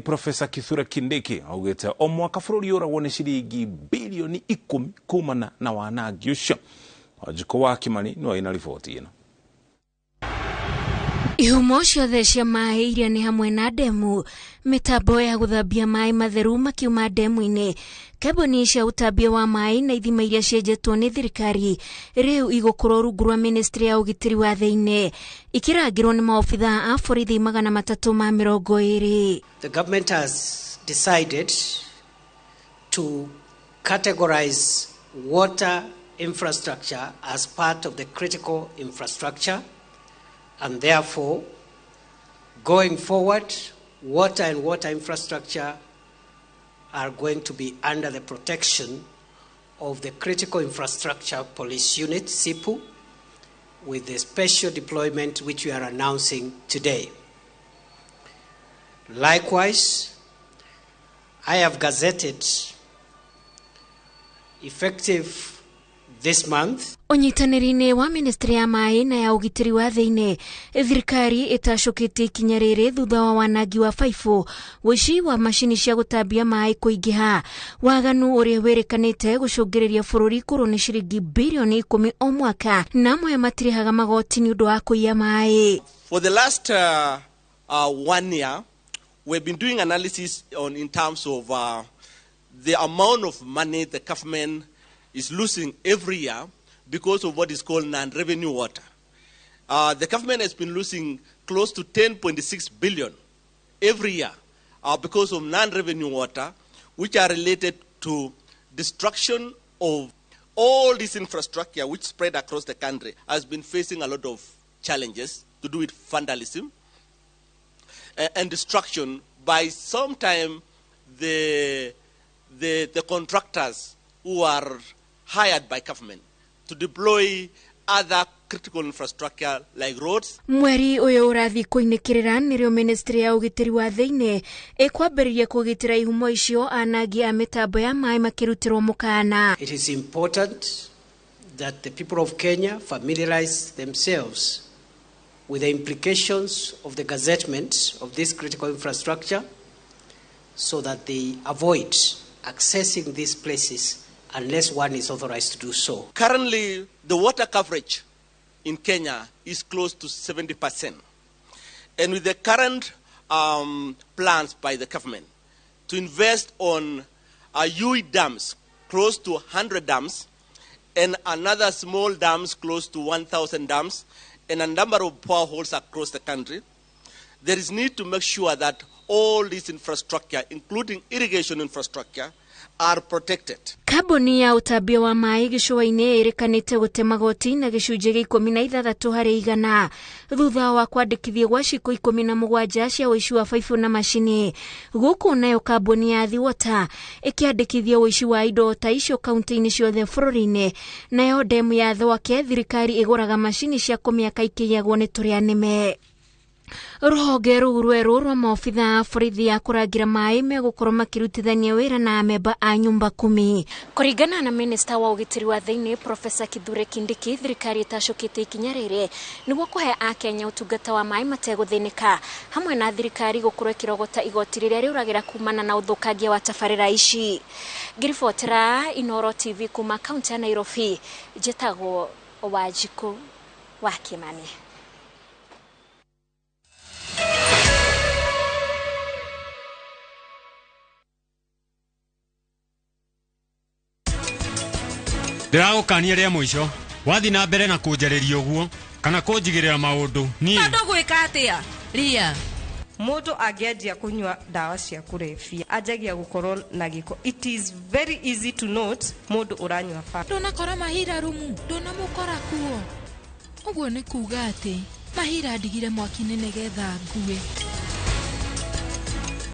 Professor Kithure Kindiki augĩte o mwaka bũrũri ũragwo nĩ ciringi bilioni 10 kumana na wanangi ũcio. Wanjikũ wa Kimani nĩwe wĩna riboti ĩno. Ihumo ciothe cia maĩ iria nĩ hamwe na ndemu, mĩtambo ya gũthambia maĩ matheru makiuma ndemu-inĩ, kambuni cia ũtambia wa maĩ na ithima iria cienjetwo nĩ thirikari rĩu igũkorwo rungu rwa ministry ya ũgitĩri wa thĩinĩ, ikĩrangĩrwo nĩ maobitha a borithi 320. The government has decided to categorize water infrastructure as part of the critical infrastructure, and therefore, going forward, water and water infrastructure are going to be under the protection of the Critical Infrastructure Police Unit, CIPU, with the special deployment which we are announcing today. Likewise, I have gazetted, effective this month, Ũnyitanĩri-inĩ wa ministry ya maĩ na ya ũgitĩri wa thĩinĩ, thirikari ĩtacũkĩtie ikinya rĩrĩ thutha wa wanangi wa baibũ, ũici wa macini cia gũtambia maĩ kũingĩha, waganu ũrĩa wĩrĩkanĩte gũcũngĩrĩria bũrũri kũrwo nĩ ciringi bilioni 10 o mwaka, na amwe matirĩhaga magoti nĩ ũndũ wa kũiya maĩ. For the last 1 year, we've been doing analysis on in terms of the amount of money the government is losing every year because of what is called non-revenue water. The government has been losing close to 10.6 billion every year because of non-revenue water, which are related to destruction of all this infrastructure which spread across the country, has been facing a lot of challenges to do with vandalism and destruction by sometimes the contractors who are hired by government to deploy other critical infrastructure like roads. Mweri ũyũ ũrathiĩ kũinĩkĩrĩra nĩrĩo ministry ya ũgitĩri wa thĩinĩ ĩkwambĩrĩria kũgitĩra ihumo icio, anangi a mĩtambo ya maĩ makĩrutĩrwo mũkana. It is important that the people of Kenya familiarize themselves with the implications of the gazettement of this critical infrastructure so that they avoid accessing these places unless one is authorized to do so. Currently, the water coverage in Kenya is close to 70%. And with the current plans by the government to invest on UE dams, close to 100 dams, and another small dams close to 1,000 dams, and a number of boreholes across the country, there is need to make sure that all this infrastructure, including irrigation infrastructure, are protected. Kambuni ya ũtambia wa maĩ gĩcũa-inĩ ĩrĩkanĩte gũte magoti na gĩcunjĩ gĩa 16 harĩ igana thutha wa kwandĩkithio gwa ciĩko 17 cia ũici wa baibũ na macini. Gũkũ nayo kambuni ya Athi Water ĩkĩandĩkithia ũici wa indo ta icio kaunti-inĩ ciothe bũrũri-inĩ. Nayo ndemu ya Thwake thirikari ĩgũraga macini cia kũmĩaka ikĩiyagwo nĩ tũrĩa nĩme. Rũhonge rũu rwerũ rwa maobitha a borithi a kũrangĩra maĩ megũkorwo makĩrutithania wĩra na amemba a nyumba kumi. Kũringana na minista wa ũgitĩri wa thĩinĩ Professor Kithure Kindiki, thirikari ĩtacũkĩte ikinya rĩrĩ nĩguo kũhe akenya ũtungata wa maĩ mategũthĩnĩka, hamwe na thirikari gũkorwo ĩkĩrogota igoti rĩrĩa rĩũragĩra kumana na ũthũkangia wa tabarĩra ici. Ngĩribotera Inooro TV kuma kaunti ya Nairobi, njĩtagwo Wanjikũ wa Kimani. Ndĩragũkania rĩa mũico, wathiĩ na mbere na kũnjarĩria ũguo kana kũnjigĩrĩra maũndũ niĩ. Tondũ gwĩka atĩa? Ria. Mũndũ angĩanjia kũnyua ndawa cia kũrebia, anjagia gũkorwo na gĩko. It is very easy to note mũndũ ũranyua bangi. Ndũnakora mahira rumu, ndũnamũkora kuo. Ũguo nĩ kuga atĩ mahira ndigire mwaki-inĩ nĩgetha ngue.